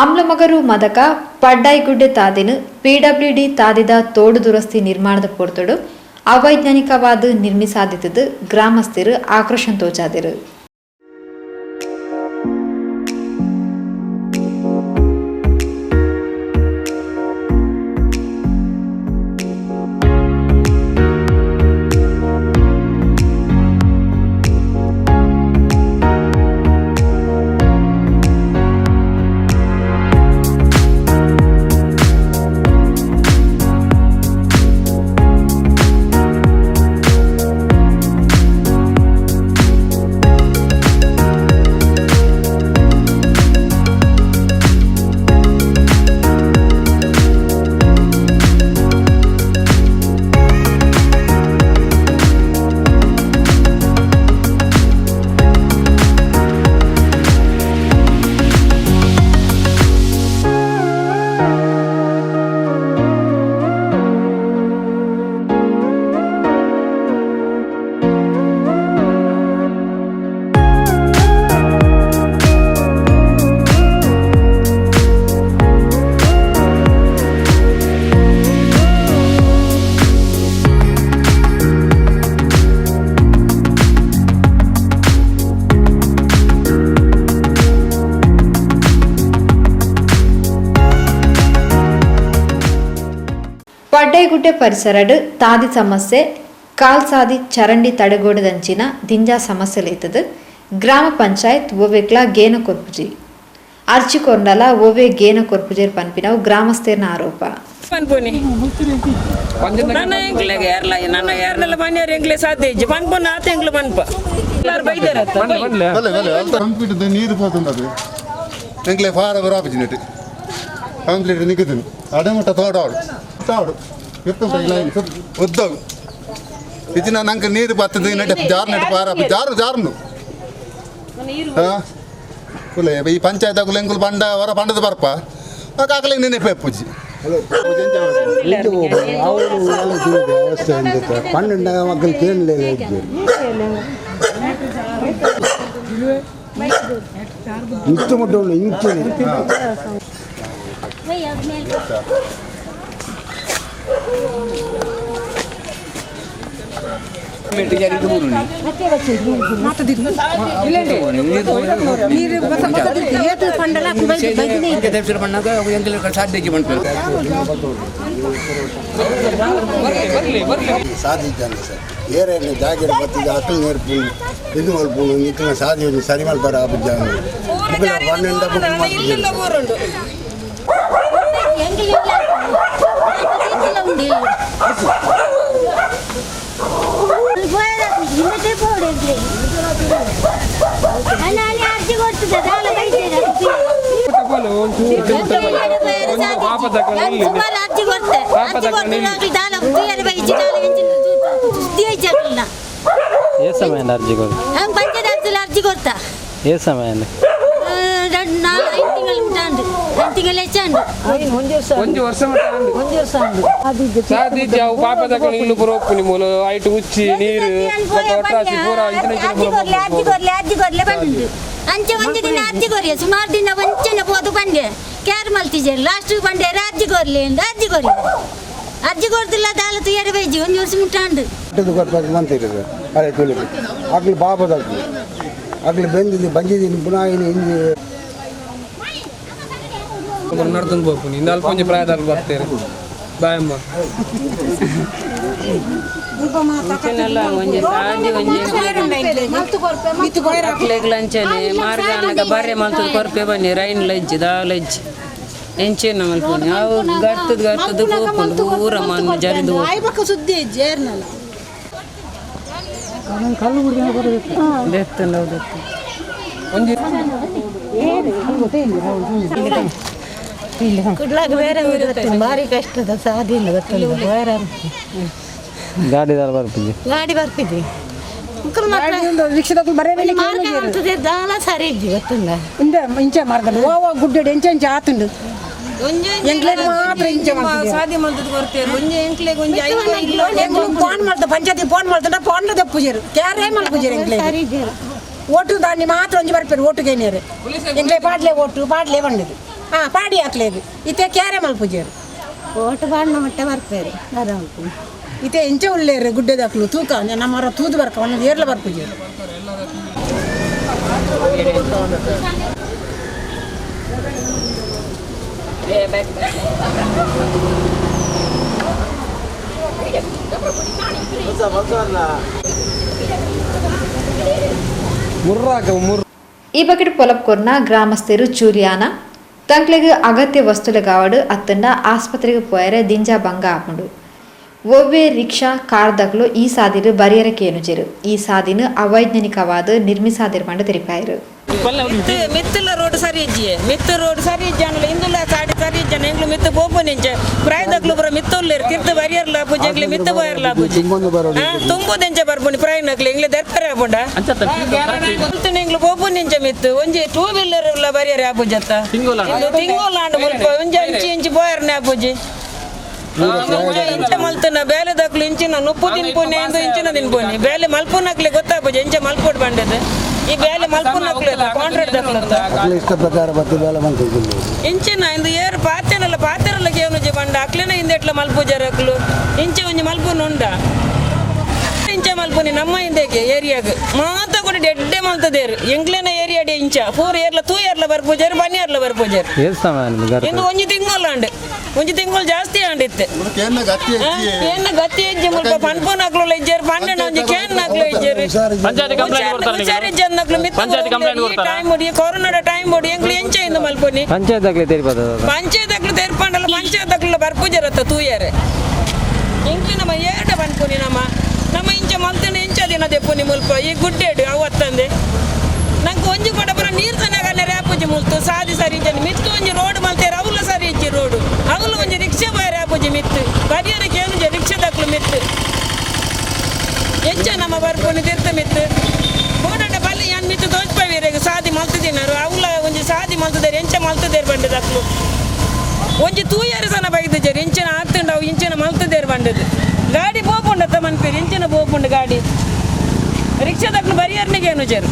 ಅಮ್ಲಮಗರು ಮದಕ ಪಡ್ಡಾಯಿಗುಡ್ಡೆ ತಾದಿನ PWD ತಾದಿದ ತೋಡು ದುರಸ್ತಿ ನಿರ್ಮಾಣದ ಪೊರ್ತುಡು ಅವೈಜ್ಞಾನಿಕವಾದ ನಿರ್ಮಿಸಾದಿತ್ತದು ಗ್ರಾಮಸ್ಥರು ಆಕ್ರೋಶ ತೋಜಾದಿರು. ಪಡ್ಡೈಗುಡ್ಡೆ ಪರಿಸರಡು ತಾದಿ ಸಮಸ್ಯೆ ಕಾಲ್ಸಾದಿ ಚರಂಡಿ ತಡೆಗೋಡದಂಚಿನ ದಿಂಜಾ ಸಮಸ್ಯೆಲೈತದು. ಗ್ರಾಮ ಪಂಚಾಯತ್ ಓವೆಕ್ಲ ಗೇನ ಕೊರ್ಪುಜಿ ಅರ್ಜಿ ಕೊರ್ಂಡಲ ಓವೆ ಗೇನ ಕೊರ್ಪುಜೇರ್ ಪನ್ಪಿನವು ಗ್ರಾಮಸ್ಥೇರ್ನ ಆರೋಪ. ಪನ್ಪುನಿ ನನ್ನ ಎಂಕ್ಲೆಗ್ ಏರ್ಲ ನನ್ನ ಏರ್ನೆಲ್ಲ ಮನೆಯವ್ರು ಎಂಕ್ಲೆ ಸಾಧ್ಯ ಇಜ್ಜಿ ಪನ್ಪುನ ಆತ ಎಂಕ್ಲು ಪನ್ಪ ಎಲ್ಲಾರು ಬೈದಾರತ್ತ. ಕಂಪ್ಯೂಟರ್ ನೀರು ಪೋತುಂಡದು ಎಂಕ್ಲೆ ಫಾರ ಬರಾಪುಜಿ ನೆಟ್ ಕಂಪ್ಲೀಟ್ ನಿಕ್ಕುದು ಅಡಮಟ್ಟ ತೋಡಾಡು ತಾಡು ಉದ್ದವು ಇಜ್ಜಿನ ನಂಗೆ ನೀರು ಬರ್ತದೆ ನೆಟ್ ಜಾರ್ ನೆಟ್ ಪಾರ ಜಾರು ಜಾರುನು ಹಾಂ ಕುಲೆ ಈ ಪಂಚಾಯತ್ ಅಗುಲು ಎಂಕುಲು ಬಂಡ ಹೊರ ಬಂಡದ ಬರ್ಪ ಕಾಕಲೆ ನೆನಪು ಪೂಜಿ. ಪన్నೆಂಡು ಮಕ್ಕಳು ಕೇಳಲಿಲ್ಲ. ಇಂಚು ಮುಟ್ಟ ಉಂಡು ಇಂಚು. ಸಾಧಿದ್ದಾನೆ ಸರ್ ಏರೇನು ಜಾಗೆಡ್ ಬತ್ತಿದ ಅಕ್ಕಲು ನೇರ್ಪು ಇದು ಮಲ್ಪುಂಡು ನಿಕ್ಕನ ಸಾಧಿ ಸರಿ ಮಲ್ಪರ ಆಪುಜಾನು ಪನ್ನೆಂಡ ಊರುಂಡು. ఏ సమయం అర్జీ కొడు? ಪಂಚಾಯತ್ ಅರ್ಜಿ ಕೊಡ್ತಾ ఏ సమయం? 4 5 ತಿಂಗಳು ಉಂಟಾಂಡು 5 ತಿಂಗಳು ಹೆಚ್ಚಾಂಡು. ಒಂಜಿ ವರ್ಷ ಸಾದಿಜ್ಜಿ ಅವು ಪಾಪದಕಲು ಇಲ್ಲು ಪೂರ ಒಪ್ಪುನಿ ಮೂಲು ಐಟ್ ಉಚ್ಚಿ ನೀರು ಒಟ್ರಾಸಿ ಪೂರ ಇಂಚಿನ ಇಂಚಿನ ಅರ್ಜಿ ಪೂರ ಕೊರ್ಲೆ ಅರ್ಜಿ ಕೊರ್ಲೆ ಅರ್ಜಿ ಕೊರ್ಲೆ ಬಂದು ಅಂಚೆ ಒಂಜಿ ದಿನ ಅರ್ಜಿ ಕೊರಿಯ ಸುಮಾರು ದಿನ ಒಂಚೆನ ಪೋದು ಬಂಡೆ ಕ್ಯಾರ್ ಮಲ್ತಿಜೆರ್ ಲಾಸ್ಟ್ ಬಂಡೆ ಅರ್ಜಿ ಕೊರ್ಲೆ ಅರ್ಜಿ ಕೊರ್ಲೆ ಅರ್ಜಿ ಕೊರ್ದಿಲ್ಲ ದಾಲ ತುಯರೆ ಬೈಜಿ ಒಂಜಿ ವರ್ಷ ಮುಟ್ಟಾಂಡು. ಮಂತಿರು ಸರ್ ಅರೆ ತುಳಿಗೆ ಅಗ್ಲು ಪಾಪದಕ್ಲು ಅಗ್ಲು ಬೆಂದಿದ್ದು ಬಂಜಿದ್ದೀನಿ ಪುನಃ ಇಂಜಿ ನಡ್ತೊಂದು ಪೋಪುನಿ ಇಂದು ಅಲ್ಪ ಒಂಜಿ ಪ್ರಾಯದಾರ್ ಬರ್ತೇನೆ ಬಾಯಮ್ಮ. ಇಂಚನೆಲ್ಲ ಒಂಜಿ ಸಾದಿ ಒಂಜಿ ಅಕ್ಲೆಗ್ಲ ಅಂಚನೆ ಮಾರ್ಗಾನಗ ಬಾರೆ ಮಲ್ತದ ಕೊರ್ಪೆ ಬನ್ನಿ ರೈನ್ ಲಜ್ಜಿ ದಾಲ ಇಜ್ಜಿ ಎಂಚೆನ ಮಲ್ಪುನಿ ಅವು ಗರ್ತದ ಗರ್ತದ ಪೋಪುಂಡು ಪೂರ ಮಣ್ಣು ಜರಿದು. ದೆತ್ತುಂಡು ಅವು ದೆತ್ತು. ಒಂಜಿ ಕುಡ್ಲಾಗ ಬೇರೆ ಗೊತ್ತಿಲ್ಲ ಭಾರಿ ಕಷ್ಟದ ಸಾದಿ ಇಲ್ಲ ಗೊತ್ತಿಲ್ಲ ಬೇರೆ. ಗಾಡಿ ದಾರ ಬರ್ಪುಜಿ? ಗಾಡಿ ಬರ್ತಿದ್ವಿ ದಾಲ ಸರಿ ಇಜ್ಜಿ ಗೊತ್ತುಂಡ. ಇಂಚ ಮಾರ್ಗಂಡು ಓ ಗುಡ್ಡೆ ಎಂಚ ಎಂಚ ಆತುಂಡು ಎಂಕ್ಲೆಗ್ ಮಾತ್ರ ಇಂಚ ಸಾದಿ ಮಲ್ತದ ಕೊರ್ತೇರು ಒಂಜಿ ಎಂಕ್ಲೆಗ್ ಒಂಜಿ ಎಂಕ್ಲು ಫೋನ್ ಮಾಡ್ದ ಪಂಚಾಯತಿ ಫೋನ್ ಮಾಡ್ದ ಫೋನ್ ದಪ್ಪುಜೇರು ಕ್ಯಾರೇ ಮಲ್ಪುಜೇರು ಎಂಕ್ಲೆಗ್ ಓಟು ದಾನಿ ಮಾತ್ರ ಒಂಜಿ ಬರ್ಪೇರು ಓಟು ಕೇನಿಯರು ಎಂಕ್ಲೆ ಪಾಡ್ಲೆ ಓಟು ಪಾಡ್ಲೆ ಬಂಡದು. ಹಾಂ ಪಾಡಿ ಹಾಕ್ಲೇದು ಇತ್ತೆ ಕ್ಯಾರೆ ಮಲ್ಪುಜೇರು ಓಟು ಬಾಣ್ಣ ಮಟ್ಟ ಬರ್ಪೇರು ಇತ್ತೆ ಎಂಚ ಉಳ್ಳೇರು ಗುಡ್ಡೆದಾಕ್ಲು ತೂಕ ನಮ್ಮರ ತೂದು ಬರ್ಕ ಒಂದೊಂದು ಏರ್ಲ ಬರ್ಪುಜೇರು. ಈ ಬಗ್ಗೆ ಪೊಲಪ್ಕೊರ್ನ ಗ್ರಾಮಸ್ಥರು ಚೂರಿಯಾನ ತಂಕ್ಲೆಗ್ ಅಗತ್ಯ ವಸ್ತುಲೆಗಾವಡು ಅತ್ತಂಡ ಆಸ್ಪತ್ರೆಗೆ ಪೋಯರೆ ದಿಂಜಾ ಭಂಗ ಆಪುಂಡು. ಒವ್ವೆ ರಿಕ್ಷಾ ಕಾರ್ದಕ್ಲು ಈ ಸಾದಿಲು ಬರಿಯರಕೇನುಜೆರು ಈ ಸಾದಿನ ಅವೈಜ್ಞಾನಿಕವಾದ ನಿರ್ಮಿಸಾದಿರ್ಮಂಡ ತೆರಿಪಾಯರು. ಮಿತ್ತುಲ ರೋಡ್ ಸರಿ ಇಜ್ಜಿಯೆ ಮಿತ್ತು ರೋಡ್ ಸರಿ ಇಜ್ಜಾನಲ್ಲ ಇಂದುಲ ಸಾಡಿ ಸರಿ ಇಜ್ಜಾನ ಎಂಗ್ಲು ಮಿತ್ತು ಪೋಪುನಿಂಚ ಪ್ರಾಯದಕ್ಲು ಪೂರ ಮಿತ್ತುಲ್ಲೇರು ತಿರ್ತು ಬರಿಯರ್ಲ ಪೂಜೆ ಎಂಗ್ಲು ಮಿತ್ತು ಪೋಯರ್ಲ ಪೂಜೆ ತುಂಬುದೆಂಚ ಬರ್ಪುನಿ ಪ್ರಾಯನಕ್ಲು ಎಂಗ್ಲು ದರ್ಪರೆ ಆಪುಂಡ ಎಂಗ್ಲು ಪೋಪುನಿಂಚ ಮಿತ್ತು ಒಂಜಿ ಟೂ ವೀಲರ್ ಉಲ್ಲ ಬರಿಯರ್ ಆಪುಜತ್ತ ತಿಂಗೋಲ ಆಂಡ್ ಮುಲ್ಪ ಒಂಜಿ ಅಂಚಿ ಇಂಚಿ ಪೋಯರ್ನೆ ಆಪುಜಿ ಇಂಚ ಮಲ್ತನ ಬೇಲೆದಕ್ಲು ಇಂಚಿನ ನುಪ್ಪು ತಿನ್ಪುನಿ ಅಂದು ಇಂಚಿನ ತಿನ್ಪುನಿ ಬೇಲೆ ಮಲ್ಪುನಕ್ಲೆ ಗೊತ್ತಾಪುಜಿ ಇಂಚ ಮಲ್ಪೋಡು ಬಂಡದು ಈ ಬೇಲೆ ಮಲ್ಪುನಕ್ಲು ಕಾಂಟ್ರಾಕ್ಟ್ ದಕ್ಲು ಇಷ್ಟ ಪ್ರಕಾರ ಬತ್ತು ಬೇಲೆ ಮಂತಿದ್ದಿಲ್ಲ ಇಂಚಿನ ಇಂದು ಏರು ಪಾತೆನಲ್ಲ ಪಾತೆರಲ್ಲ ಕೇವನುಜಿ ಬಂಡ ಅಕ್ಲೆನ ಹಿಂದೆಟ್ಲ ಮಲ್ಪುಜರಕ್ಲು ಇಂಚೆ ಒಂಜಿ ಮಲ್ಪುನು ಉಂಡ ಇಂಚ ಮಲ್ಪುನಿ ನಮ್ಮ ಹಿಂದೆಗೆ ಏರಿಯಾಗ ಮಾತ ಕೂಡ ಡೆಡ್ಡೆ ಮಲ್ತದೇರು ಎಂಗ್ಲೆನ ಏರಿಯಾಡೆ ಇಂಚ ಪೂರ ಏರ್ಲ ತೂ ಏರ್ಲ ಬರ್ಪೂಜಾರು ಬನ್ನಿ ಏರ್ಲ ಬರ್ಪೂಜಾರು ಇಂದು ಒಂಜಿ ತಿಂಗಳು ಅಂಡ್ ಒಂಜಿ ತಿಂಗಳು ಜಾಸ್ತಿ ಅಂಡಿತ್ತೆ ಏನ ಗತಿ ಹೆಜ್ಜೆ ಮುಲ್ಪ ಪನ್ಪುನಕ್ಲು ಇಜ್ಜಾರು ಪಂಡನ ಒಂಜಿ can ನಕ್ಲು ಇಜ್ಜಾರು ಹುಷಾರಿಜ್ಜನ್ನಕ್ಲು ಮಿತ್ತ ಟೈಮ್ ಹೊಡಿ ಕೊರೋನಾದ ಟೈಮ್ ಹೊಡಿ ಎಂಗ್ಲು ಎಂಚ ಇಂದು ಮಲ್ಪುನಿ ಪಂಚಾಯತ್ ಅಕ್ಲೆ ತೆರಿಪದ ಪಂಚಾಯತ್ ಅಕ್ಲು ತೆರ್ಪಂಡಲ್ಲ ಪಂಚಾಯತ್ ಅಕ್ಲು ಬರ್ಪೂಜಾರತ್ತ ತೂಯಾರೆ ಎಂಕ್ಲು ನಮ್ಮ ಏರ್ಡ ಪನ್ಪುನಿ ನಮ್ಮ ನಮ್ಮ ಇಂಚ ಮಲ್ತನ ಇಂಚ ದಿನ ದೆಪ್ಪುನಿ ಮುಲ್ಪ ಈ ಗುಡ್ಡೆಡು ಅವು ಅತ್ತಂದೆ ನಂಗೆ ಒಂಜಿ ಕೊಡ ಪುರ ನೀರು ತನಗನೆ ರ್ಯಾಪುಜಿ ಮುಲ್ತು ಸಾದಿ ಸರಿ ಇಂಚ ಮಿತ್ತು ಒಂಜಿ ರೋಡ್ ಮಲ್ತೇರು ಅವಲು ಸರಿ ಇಜ್ಜಿ ರೋಡು ಅವಲು ಒಂಜಿ ರಿಕ್ಷಾ ಬಾಯ್ ರ್ಯಾಪುಜಿ ಮಿತ್ತು ಬರಿಯರಿಗೆ ಏನು ರಿಕ್ಷಾದಕ್ಲು ಮಿತ್ತು ಎಂಚ ನಮ್ಮ ಬರ್ಪುನಿ ತಿರ್ತ ಮಿತ್ತು ಬೋಡಂಡ ಬಲ್ಲಿ ಯಾನ್ ಮಿತ್ತು ತೋಜ್ಪವೀರೆಗ್ ಸಾದಿ ಮಲ್ತದಿನಾರು ಅವಲ ಒಂಜಿ ಸಾದಿ ಮಲ್ತದೇರು ಎಂಚ ಮಲ್ತದೇರು ಬಂಡದಕ್ಲು ಒಂಜಿ ತೂಯರು ಸನ ಬೈದಿಜರು ಇಂಚಿನ ಆತುಂಡು ಅವು ಇಂಚಿನ ಮಲ್ತದೇರು ಬಂಡದು ಗಾಡಿ ಪೋಪುಂಡತ್ತ ಮನ್ಪೇರು ಇಂಚಿನ ಪೋಪುಂಡು ಗಾಡಿ ರಿಕ್ಷಾದಕ್ಲು ಬರಿಯರ್ನಿಗೆ ಏನು ಜರು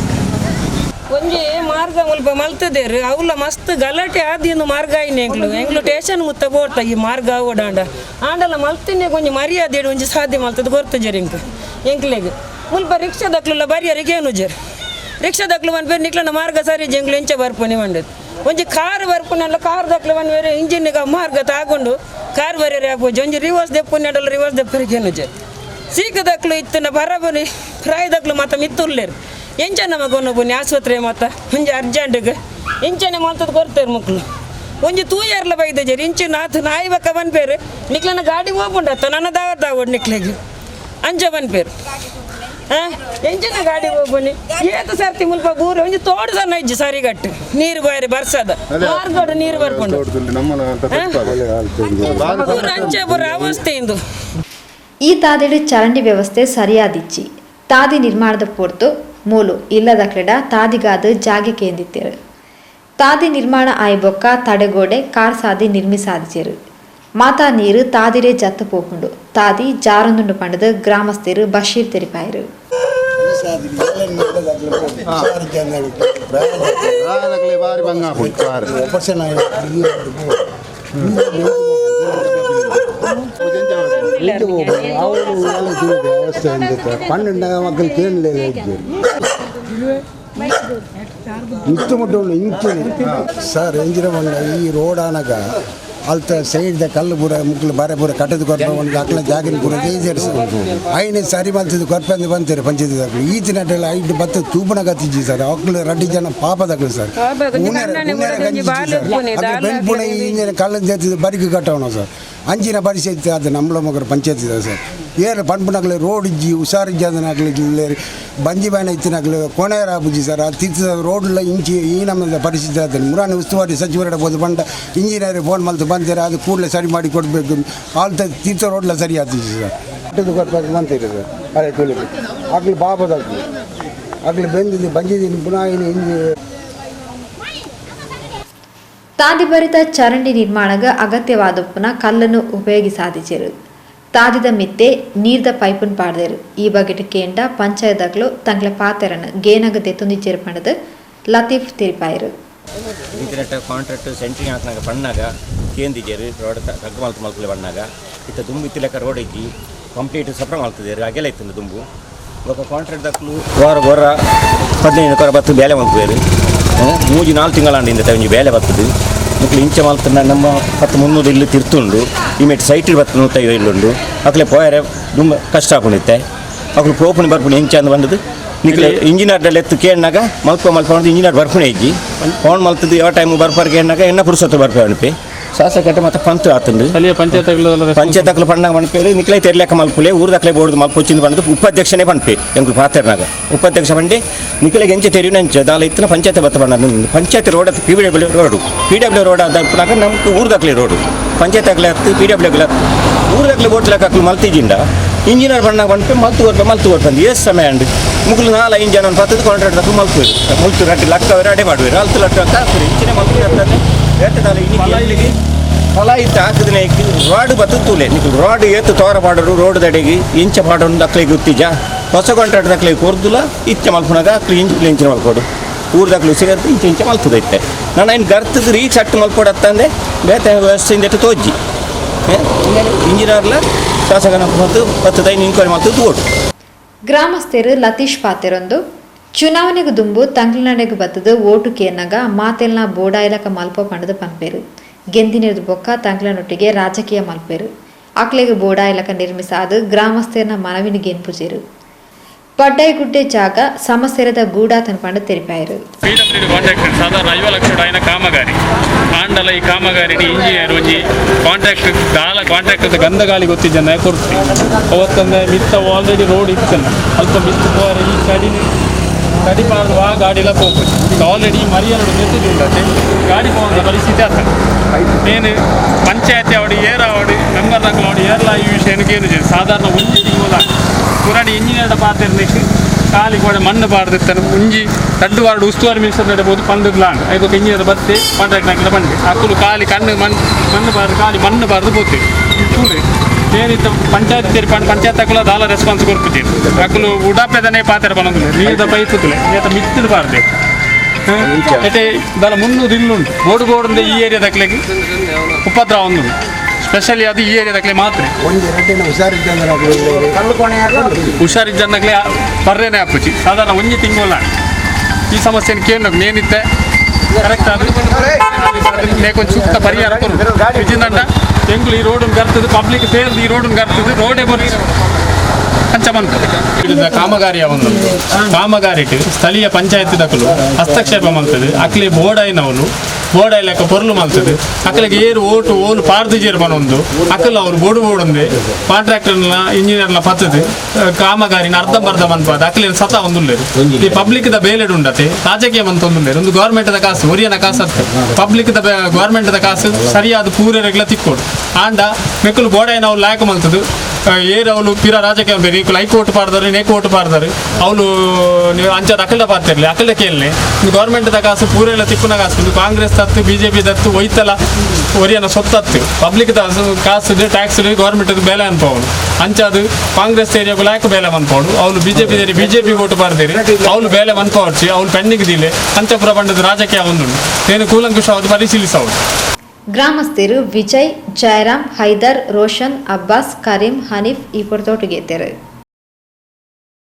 ಒಂಜಿ ಮಾರ್ಗ ಮುಲ್ಪ ಮಲ್ತದೇರು ಅವಲ ಮಸ್ತ್ ಗಲಾಟೆ ಆದಿನ ಮಾರ್ಗ ಆಯ್ನೆ ಎಂಗ್ಲು ಎಂಗ್ಲು ಸ್ಟೇಷನ್ ಮುತ್ತ ಬೋರ್ತ ಈ ಮಾರ್ಗ ಓಡಾಂಡ ಆಂಡಲ ಮಲ್ತಿನೇ ಒಂಜಿ ಮರ್ಯಾದೆ ಒಂಜಿ ಸಾಧ್ಯ ಮಲ್ತದ ಗೊರ್ತ ಜರ್ ಎಂಕ್ ಎಂಕ್ಲೆಗ್ ಮುಲ್ಪ ರಿಕ್ಷಾದಕ್ಲುಲ್ಲ ಬರಿಯರಿಗೆ ಏನು ಜರ್ ರಿಕ್ಷಾದಕ್ಲು ಮನ್ಪೇರು ನಿಕ್ಲನ ಮಾರ್ಗ ಸರಿ ಜಂಗ್ಲು ಎಂಚ ಬರ್ಪುನಿ ಮಂಡದು ಒಂಜಿ ಕಾರ್ ಬರ್ಪುನಲ್ಲ ಕಾರ್ ದಕ್ಲು ಒನ್ ಬೇರೆ ಇಂಜಿನ್ಗೆ ಮಾರ್ಗ ತಾಕೊಂಡು ಕಾರ್ ಬರಿಯರೆ ಆಪುಜಿ ಒಂಜಿ ರಿವರ್ಸ್ ದೆಪ್ಪುನಿ ಅಡಲ ರಿವರ್ಸ್ ದೆಪ್ಪರಿಗೆ ಏನು ಜರ್ ಸೀಕದಕ್ಲು ಇತ್ತನ ಬರಬನಿ ಪ್ರಾಯದಕ್ಲು ಮಾತ ಮಿತ್ತುಲ್ಲೇರು ಎಂಚ ನಮ್ಮ ಕೊನೊಬುನಿ ಆಸ್ಪತ್ರೆ ಮಾತ ಒಂಜಿ ಅರ್ಜೆಂಟ್ಗೆ ಇಂಚನೆ ಮಲ್ತದ ಕೊರ್ತೇರು ಮಕ್ಕಳು ಒಂಜಿ ತೂಯರ್ಲ ಬೈದ ಜರಿ ಇಂಚು ನಾತು ನಾಯಿ ಬಕ್ಕ ಬನ್ಪೇರು ನಿಕ್ಲನ ಗಾಡಿ ಹೋಗ್ಬುಂಡತ್ತ ನನ್ನ ದಾವರ್ ನಿಕ್ಲೆಗ್ ಅಂಚ ಬನ್ಪೇರು ಹಾಂ ಎಂಚಿನ ಗಾಡಿ ಹೋಗ್ಬನಿ ಏತು ಸರ್ತಿ ಮುಲ್ಪ ಬೂರು ಒಂಜಿ ತೋಡು ಸಣ್ಣ ಇಜ್ಜಿ ಸರಿಗಟ್ಟು ನೀರು ಬಾರಿ ಬರ್ಸದ ಮಾರ್ಗೋಡು ನೀರು ಬರ್ಕೊಂಡು ಅಂಚೆ ಪೂರ ಅವಸ್ಥೆ ಇಂದು. ಈ ತಾದಿಡು ಚರಂಡಿ ವ್ಯವಸ್ಥೆ ಸರಿಯಾದಿಚ್ಚಿ ತಾದಿ ನಿರ್ಮಾಣದ ಪೊರ್ತು ಮೂಲು ಇಲ್ಲದಕ್ಲೆಡ ತಾದಿಗಾದ ಜಾಗೆ ಕೇಂದಿತ್ತೇರು ತಾದಿ ನಿರ್ಮಾಣ ಆಯ್ಬೊಕ್ಕ ತಡೆಗೋಡೆ ಕಾರ್ ಸಾದಿ ನಿರ್ಮಿಸಾದಿಚೇರು ಮಾತಾ ನೀರು ತಾದಿರೇ ಜತ್ತು ಪೋಪುಂಡು ತಾದಿ ಜಾರೊಂದುಂಡು ಪಂಡದು ಗ್ರಾಮಸ್ಥರು ಬಶೀರ್ ತೆರಿಪಾಯರು. ಪನ್ನೆಂಡು ಮಕ್ಕಳು ಕೇಳಲಿಲ್ಲ ಇಂಚು ಮುಟ್ಟು ಇಂಚು ಸರ್ ಎಂಜಿನ ಬಂಡ ಈ ರೋಡ್ ಆನಗ ಅಲ್ತ ಸೈಡ್ದ ಕಲ್ಲು ಪೂರ ಮುಕ್ಲು ಬಾರೆ ಪೂರ ಕಟ್ಟದ ಕೊರ್ಪ ಒಂದು ಅಕ್ಲ ಜಾಗಿನ ಪೂರ ಜೈಜರ್ ಸರ್ ಐನ ಸರಿ ಮಲ್ತದ್ದು ಕೊರ್ಪಂದು ಬಂತಾರೆ ಪಂಚಾಯತಿ ದಾಖಲು ಈಚಿನ ಐದು ಬತ್ತು ತೂಪನ ಕತ್ತಿಜ್ಜಿ ಸರ್ ಅಕ್ಲು ರಡ್ಡಿ ಜನ ಪಾಪದಾಕ್ಲು ಸರ್ ಬೆನ್ಪುಣ ಇಂಜಿನ ಕಲ್ಲು ಜೇತಿದ್ದು ಬರಿಕು ಕಟ್ಟವಣ ಸರ್ ಅಂಚಿನ ಪರಿಸ್ಥಿತಿ ಅದು ನಮ್ಮಳ ಮಗರು ಪಂಚಾಯತಿ ಸರ್ ಏರು ಪನ್ಪುನಕ್ಲೆ ರೋಡ್ ಇಜ್ಜಿ ಹುಷಾರು ಇಜ್ಜಾದನಕ್ಲೆ ಬಂಜಿ ಬಾಣ ಇತ್ತಿನಕ್ಲೆ ಕೊನೆಯರ ಆಪುಜಿ ಸರ್ ಅದು ತಿರ್ತ ರೋಡ್ಲ ಇಂಚಿ ಈ ನಮ್ಮ ಪರಿಸ್ಥಿತಿ ಆತದೆ ಮುರಾನಿ ಉಸ್ತುವಾರಿ ಸಚಿವರ ಹೋದು ಬಂಡ ಇಂಜಿನಿಯರ್ ಫೋನ್ ಮಲ್ತು ಬಂದಿರ ಅದು ಕೂಡಲೇ ಸರಿ ಮಾಡಿ ಕೊಡಬೇಕು ಆಲ್ತ ತೀರ್ಥ ರೋಡ್ಲ ಸರಿ ಆಗ್ತಿದ್ದೆ ಸರ್ ಕಟ್ಟದು ಕೊಡ್ಬೇಕು ಅಂತೀರಿ ಸರ್ ಅರೆ ತುಳಿಗೆ ಆಗ್ಲಿ ಬಾಬದಾಗ್ಲಿ ಆಗ್ಲಿ ಬೆಂದಿದ್ದು ಬಂಜಿದ್ದೀನಿ ಪುನಃ ಇಂಜಿ ತಾದಿ ಬರಿತ ಚರಂಡಿ ನಿರ್ಮಾಣಗ ಅಗತ್ಯವಾದಪ್ಪನ ಕಲ್ಲನ್ನು ಉಪಯೋಗಿಸಾದಿಚೇರು ತಾದಿದ ಮಿತ್ತೆ ನೀರ್ದ ಪೈಪನ್ ಪಾಡ್ದೇರು ಈ ಬಗೆಟ್ ಕೇಂಡ ಪಂಚಾಯತ್ದಾಗ್ಲು ತಂಗ್ಲ ಪಾತೆರನ್ ಗೇನಗ ದೆತ್ತೊಂದಿಚೇರು ಪಂಡದು ಲತೀಫ್ ತಿರಿಪಾಯರು. ಇಂಟರ್ನೆಟ್ ಕಾಂಟ್ರಾಕ್ಟ್ ಸೆಂಟ್ರಿಂಗ್ ಹಾಕಿನಾಗ ಬಣ್ಣಾಗ ಕೇಂದಿಜೇರು ರೋಡ್ ತಗ್ಗು ಮಲ್ತು ಮಲ್ಕುಲೆ ಬಣ್ಣಾಗ ಇತ್ತ ದುಂಬು ಇತ್ತಿಲೆಕ್ಕ ರೋಡ್ ಇಜ್ಜಿ ಕಂಪ್ಲೀಟ್ ಸಪ್ರ ಮಲ್ತದೇರು ಅಗೆಲ ಇತ್ತು ದುಂಬು ಬೊಕ ಕಾಂಟ್ರಾಕ್ಟ್ ದಕ್ಲು ವಾರ ಗೊರ 15 ಕೊರ ಬತ್ತು ಬೇಲೆ ಮಲ್ಪುವೇರು 3-4 ತಿಂಗಳಾಂಡಿಂದ ಒಂಜಿ ಬೇಲೆ ಬರ್ತದೆ ಮಕ್ಕಳು ಇಂಚ ಮಲ್ತನ ನಮ್ಮ 10-300 ಇಲ್ಲು ತಿರ್ತುಂಡು ಇಮೇಟ್ ಸೈಟ್ 10-150 ಇಲ್ಲುಂಡು ಅಕ್ಲೆ ಪೋಯರೆ ದುಂಬ ಕಷ್ಟ ಆಪುಣಿತ್ತೆ ಅಕ್ಲು ಪೋಪುಣಿ ಬರ್ಪುಣಿ ಇಂಚ ಅಂದ್ ಬಂದದ್ದು ನಿಕ್ಲೆ ಇಂಜಿನಿಯರ್ ಎತ್ತು ಕೇಳಿನಾಗ ಮಲ್ಪ ಮಲ್ಪ ಇಂಜಿನಿಯರ್ ಬರ್ಪುಣೆ ಇಜ್ಜಿ ಫೋನ್ ಮಲ್ತದ್ದು ಯಾವ ಟೈಮ್ ಬರ್ಪಾರ್ ಕೇಳಿನಾಗ ಎನ್ನ ಪುರುಷತ್ತು ಬರ್ಪೆ ಅನ್ಪಿ ಶಾಸಕಟ ಮತ್ತೆ ಪಂತು ಆತಂದು ಪಂಚಾಯತ್ ಅಕ್ಲು ಪಣ್ಣಾಗ ಮನ್ಪೇರು ನಿಕ್ಲೆ ತೆರ್ಲೆಕ್ಕ ಮಲ್ಪುಲೆ ಊರ್ದಕ್ಲೆ ಬೋರ್ಡ್ ಮಲ್ಪೊಚ್ಚಿಂದು ಬಂದು ಉಪಾಧ್ಯಕ್ಷನೇ ಪನ್ಪೆ ಎಂಕುಲು ಪಾತೆರ್ನಾಗ ಉಪಾಧ್ಯಕ್ಷ ಬಂಡಿ ನಿಕ್ಲೆಗೆ ಎಂಚ ತೆರಿನ ಎಂಚ ದಾಲ ಇತ್ತಿನ ಪಂಚಾಯತ್ ಬತ್ತ ಬಣ್ಣ ಪಂಚಾಯತ್ ರೋಡ್ ಅದು PW road PW road ಆದಾಗ ನಮ್ಗೆ ಊರ್ದಕ್ಲೆ ರೋಡು ಪಂಚಾಯತ್ ಆಗ್ಲೆ ಹತ್ತು PW ಆಗ್ಲೆ ಊರ್ದಕ್ಲೆ ಬೋಟ್ ಲೆಕ್ಕ ಹಾಕ್ಲು ಮಲ್ತಿಜಿಂಡ ಇಂಜಿನಿಯರ್ ಬಣ್ಣಾಗ ಬಂದ್ಪೆ ಮಲ್ತು ಕೊರ್ಪೆ ಮಲ್ತು ಕೊರ್ಪೆ ಅಂದು ಏಸ್ ಸಮಯ ಅಂಡು ಮುಗುಲು 4-5 ಜನ ಪತ್ತದ ಕಾಂಟ್ರಾಕ್ಟ್ ತಕ್ಕ ಮಲ್ಪುರು ಮುಲ್ತು ರಡ್ಡು ಲಕ್ಕ ಅವರೇ ಅಡೆ ಮಾಡುವರು ಅಲ್ತು ಲಕ್ಕ ಹಾಕ್ತಾರೆ ಇಂಚಿನ ಮಲ್ತು ಇರ್ತದೆ ಬೇಟದಾಲ ಇನ್ನಿಗೆ ಫಲ ಇತ್ತು ಹಾಕಿದ್ರೆ ರೋಡ್ ಬತ್ತು ತೂಲೆ ನಿಕ್ಲು ರೋಡ್ ಏತು ತೋರ ಪಾಡೋರು ರೋಡ್ ದಡೆಗೆ ಇಂಚ ಪಾಡೋರು ದಕ್ಲಿಗೆ ಗೊತ್ತಿಜ ಹೊಸ ಕಾಂಟ್ರಾಕ್ಟ್ ದಕ್ಲಿಗೆ ಕೊರ್ದುಲ ಇಚ್ಚ ಮಲ್ಪುನಾಗ ಅಕ್ಲು ಇಂಚು ಇಂಚಿನ ಮಲ್ಕೊಡು ಊರ್ದಕ್ಲು ಸೇರ್ದು ಇಂಚ ಇಂಚ ಮಲ್ತದೈತೆ ನಾನು ಇನ್ನು ಗರ್ತದ ರೀ ಸಟ್ಟು ಮಲ್ಕೊಡತ್ತಂದೆ ಬೇತೆ ವ್ಯವಸ್ಥೆಯಿಂದ ತೋಜ್ಜಿ ಇಂಜಿನಿಯರ್ಲ ಶಾಸಕನ ಮತ್ತು 10 ಇನ್ಕ್ವೈರಿ ಮಲ್ತದ್ದು ಓಟು. ಗ್ರಾಮಸ್ಥರು ಲತೀಶ್ ಪಾತೆರೊಂದು ಚುನಾವಣೆಗೆ ದುಂಬು ತಂಗ್ಲಿನಡೆಗೆ ಬತ್ತದು ಓಟು ಕೇನಾಗ ಮಾತೆಲ್ನ ಬೋಡಾಯಿಲಕ ಮಲ್ಪ ಪಂಡದು ಪನ್ಪೇರು ಗೆಂದಿನಿರ್ದು ಬೊಕ್ಕ ತಂಗ್ಲನೊಟ್ಟಿಗೆ ರಾಜಕೀಯ ಮಲ್ಪೇರು ಅಕ್ಲೆಗೆ ಬೋಡಾಯಿಲಕ ನಿರ್ಮಿಸಾದು ಗ್ರಾಮಸ್ಥರನ ಮನವಿನ ಗೆನ್ಪುಜೇರು ಪಡ್ಡೈಗುಡ್ಡೆ ಜಾಗ ಸಮಸ್ಯೆರದ ಗೂಡಾತನ ಪಂಡ ತೆರಿಪಾಯರು. PWD contractor ಸಾಧಾರಣ 50 ಲಕ್ಷ ಆಯ್ನ ಕಾಮಗಾರಿ ಆಂಡಲ ಈ ಕಾಮಗಾರಿ ಇಂಜಿನಿಯರ್ ಒಂಜಿ ಕಾಂಟ್ರಾಕ್ಟ್ ದಾಲ ಕಾಂಟ್ರಾಕ್ಟ್ ಗಂಧಗಾಲಿ ಗೊತ್ತಿಜ್ಜನ ಕೊರ್ತಿ ಅವತ್ತಂದ್ರೆ ಮಿತ್ತ ಆಲ್ರೆಡಿ ರೋಡ್ ಇತ್ತಲ್ಲ ಅಲ್ಪ ಮಿತ್ತ ಪೋರೆ ಈ ಚಡಿ ಚಡಿ ಪಾಡ್ದು ಆ ಗಾಡಿಲ ಪೋಪುಜಿ ಈಗ ಆಲ್ರೆಡಿ ಮರಿಯನಡು ನೆತ್ತಿದ್ದುಂಡತೆ ಗಾಡಿ ಪೋವಂತ ಪರಿಸ್ಥಿತಿ ಆತ ಮೇನ್ ಪಂಚಾಯತಿ ಅವಡಿ ಏರ ಅವಡಿ ಮೆಂಬರ್ ದಾಖಲು ಅವಡಿ ಏರ್ಲ ಈ ವಿಷಯ ಏನು ಸಾಧಾರಣ ಒಂಜಿ ತಿಂಗಳ ಪುರಾಣಿ ಇಂಜಿನಿಯರ್ ಪಾತೆರ್ನೆಕ್ ಖಾಲಿ ಕೂಡ ಮಣ್ಣು ಬಾರ್ದಿತ್ತಾನೆ ಒಂಜಿ ರಡ್ಡು ವಾರ್ಡ್ ಉಸ್ತುವಾರಿ ಮಿನಿಸ್ಟರ್ ನಡಬಹುದು ಪಂಡದ್ ಲಾಂಡ್ ಐದಕ್ಕೆ ಇಂಜಿನಿಯರ್ ಬತ್ತೆ ಕಾಂಟ್ರಾಕ್ಟ್ ಹಾಕಿದ ಬಂದೆ ಅಕ್ಕಲು ಖಾಲಿ ಕಣ್ಣು ಮಣ್ಣು ಮಣ್ಣು ಬಾರ್ದು ಖಾಲಿ ಮಣ್ಣು ಬಾರ್ದು ಪೋತೆ ತೂಲೆ ಏನಿತ್ತು ಪಂಚಾಯತ್ ತೀರ್ಪು ಪಂಚಾಯತ್ ಅಕ್ಕಲ ದಾಲ ರೆಸ್ಪಾನ್ಸ್ ಕೊಡ್ತಿದ್ದೀರಿ ಅಕ್ಕಲು ಉಡಾಪೆದನೇ ಪಾತೆರ ಬನ್ನೊಂದು ನೀರ್ದ ಪೈಪುತ್ತಲೆ ನೇತ ಮಿತ್ತದ ಬಾರ್ದೆ అయితే దాని ముందు ఇల్లుండు ಬೋಡು ಬೋಡು ಈ ಏರಿಯಾದಕ್ಲೆಗೆ ಉಪದ್ರವ ಒಂದು ಸ್ಪೆಷಲಿ ಅದು ಈ ಏರಿಯಾದಕ್ಲೆ ಮಾತ್ರ ಹುಷಾರಿದ್ದನ್ನಕ್ಲೆ ಪರ್ರೇನೆ ಆಪುಜಿ ಸಾಧಾರಣ ಒಂಜಿ ತಿಂಗಳ ಈ ಸಮಸ್ಯೆನ ಕೇಳಿ ನೇನಿತ್ತೆ ಕರೆಕ್ಟ್ ಆದ್ರೆ ನೇಕೊಂಚ ಸೂಕ್ತ ಪರಿಹಾರ ಕೊರು ವಿಜಿಂದಂಡ ತೆಂಗುಲು ಈ ರೋಡನ್ನು ಕರ್ತದೆ ಪಬ್ಲಿಕ್ ಸೇರಿದು ಈ ರೋಡನ್ನು ಕರ್ತದೆ ರೋಡೇ ಬರ್ತದೆ ಕಾಮಗಾರಿಯ ಒಂದು ಕಾಮಗಾರಿಟ್ ಸ್ಥಳೀಯ ಪಂಚಾಯತ್ ದಕಲು ಹಸ್ತಕ್ಷೇಪ ಮಲ್ತದೆ ಅಕ್ಲೆ ಬೋರ್ಡ್ ಬೋರ್ಡ್ ಲೆಕ್ಕ ಪೊರ್ಲು ಮಲ್ತದೆ ಅಕ್ಲೆಗೆ ಏರು ಓಟು ಓಲು ಪಾರ್ದು ಜೇರು ಬನೊಂದು ಅಕಲ್ ಅವರು ಬೋರ್ಡು ಬೋರ್ಡೊಂದೆ ಕಾಂಟ್ರಾಕ್ಟರ್ನ ಇಂಜಿನಿಯರ್ನ ಪತ್ತದೆ ಕಾಮಗಾರಿನ ಅರ್ಧಂಬರ್ಧ ಮನ್ಪಾದ ಅಕ್ಲೇನು ಸತ ಒಂದುಲ್ಲೇರು ಈ ಪಬ್ಲಿಕ್ ದ ಬೇಲೆಡ್ ಉಂಡತೆ ರಾಜಕೀಯ ಮಂತೊಂದುಲ್ಲೇರು ಒಂದು ಗೌರ್ಮೆಂಟ್ the ಕಾಸು ಒರಿಯನ ಕಾಸು ಅತ್ತೆ ಪಬ್ಲಿಕ್ ದ ಗೌರ್ಮೆಂಟ್ ದ ಕಾಸು ಸರಿಯಾದ ಪೂರೆರೆಗ್ಲ ತಿಕ್ಕೋಡು ಆಂಡ ಮೆಕ್ಕಲು ಬೋರ್ಡ್ ನಾವು ಲಾಯಕ ಮಲ್ತದು ಏರು ಅವಳು ಪಿರ ರಾಜಕೀಯ ಬೇರೆ ಈಗ ಹೈಕೋರ್ಟ್ ಪಾಡ್ದಾರೆ ನೇಕ್ ಓಟು ಪಾಡ್ದಾರೆ ಅವಳು ನೀವು ಅಂಚಾದ ಅಕಲ್ಡ ಪಾಡ್ತಿರ್ಲಿ ಅಕಲ್ಡ ಕೇಳನೆ ಗೌರ್ಮೆಂಟ್ the ಕಾಸು ಪೂರೆಲ್ಲ ತಿಕ್ಕುನ ಕಾಸು ಕಾಂಗ್ರೆಸ್ ತತ್ತು ಬಿಜೆಪಿ ದತ್ತು ಒಯ್ತಲ್ಲ ಒರಿಯನ ಸೊತ್ತತ್ತು ಪಬ್ಲಿಕ್ the ಕಾಸು ಟ್ಯಾಕ್ಸ್ ಗೌರ್ಮೆಂಟ್ ಬೇಲೆ ಅನ್ಪವನು ಅಂಚಾದು ಕಾಂಗ್ರೆಸ್ ಏರಿಯಾಗ ಲಾಯಕ ಬೇಲೆ ಮನ್ಪವಡು ಅವಳು ಬಿಜೆಪಿ ಏರಿ ಬಿಜೆಪಿ ಓಟು ಪಾಡ್ದಿರಿ ಅವಳು ಬೇಲೆ ಮನ್ಪವರ್ಚಿ ಅವಳು ಪೆಂಡಿಂಗ್ ದಿಲೆ ಅಂಚಪುರ ಬಂಡದ ರಾಜಕೀಯ ಒಂದುಂಡು ಏನು ಕೂಲಂಕುಷ ಪರಿಶೀಲಿಸವಳು. ಗ್ರಾಮಸ್ಥರು ವಿಜಯ್, ಜಯರಾಮ್, ಹೈದರ್, ರೋಷನ್, ಅಬ್ಬಾಸ್, ಕರೀಂ, ಹನೀಫ್ ಈ ಪೊರ್ತೋಟುಗೇತೆರು.